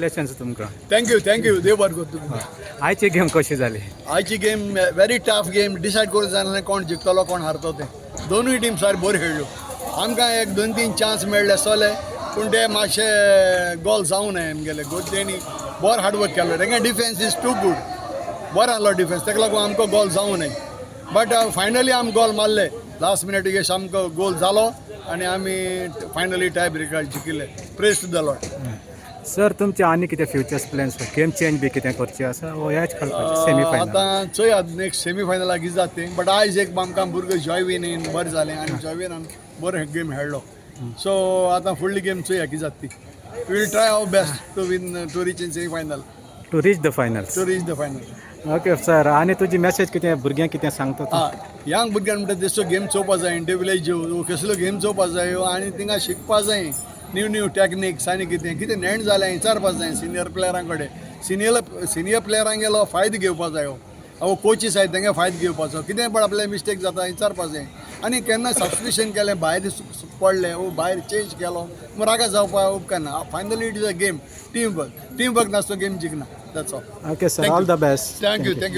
Congratulations तुमकां. Thank you, thank you. देव बरें करूं तुमकां. आयची गेम कशी जाली? आयची game very tough game. Decide करूंक जायना कोण जिखतलो, कोण हारतो ते. दोनूय टीम सारके बऱ्यो खेळ्ळ्यो. आमकां एक दोन तीन चान्स मेळ्ळे आसतले, पूण ते मातशे गोल जावं नाय आमगेले. तेणी बरो हार्डवर्क केलो. तेंगे डिफेन्स is too good. बरो आहलो डिफेन्स, ताका लागून आमकां गोल जावं नाय. बट फायनली आमी गोल मारले. लास्ट मिनटीक आमकां गोल जालो आनी आमी फायनली टाय ब्रेकार जिखिल्ले. Praise to the Lord. Sir, तुमचे आनी कितें फ्युचर्स प्लॅन्स, गेम चेंज बी कितें करचे आसा वो ह्याच खेळपाचें सेमी फायनल? आतां चोयात, नेक्स्ट सेमी फायनलाक कितें जाता तें. बट आयज एक आमकां भुरगो जॉयवीन येवन बरें जालें आनी जॉयविनान बरो गेम खेळ्ळो. सो आतां फुडली गेम चोया कितें जाता ती. We'll try our best to win, to reach in semi final. To reach the final. To reach the final. Okay sir, आनी तुजी मॅसेज कितें, भुरग्यांक कितें सांगता तूं? आं, यंग भुरग्यांक म्हणटा, तेचो गेम चोवपा जाय. इंटर विलेज कसलो गेम चोवपा जाय आनी थिंगा शिकपा जाय न्यू न्यू टॅक्निक्स आनी कितें कितें नेण जालें विचारपा जाय सिनियर प्लेयरां कडेन. सिनियर प्लेयरांगेलो फायदो घेवपा जायो. अहो, कोचीस आहाय, तेंगे फायदो घेवपाचो. कितें पण आपले मिस्टेक जाता, विचारपा जाय. आनी केन्ना सबस्टिट्यूशन केलें, भायर पडले वो भायर चेंज केलो, मागीर रागा जावपा उपकारना. Finally it is a game, team work. Team work नासतो गेम जिखना. That's all. Okay sir. Thank all you. The best. Thank you, thank you.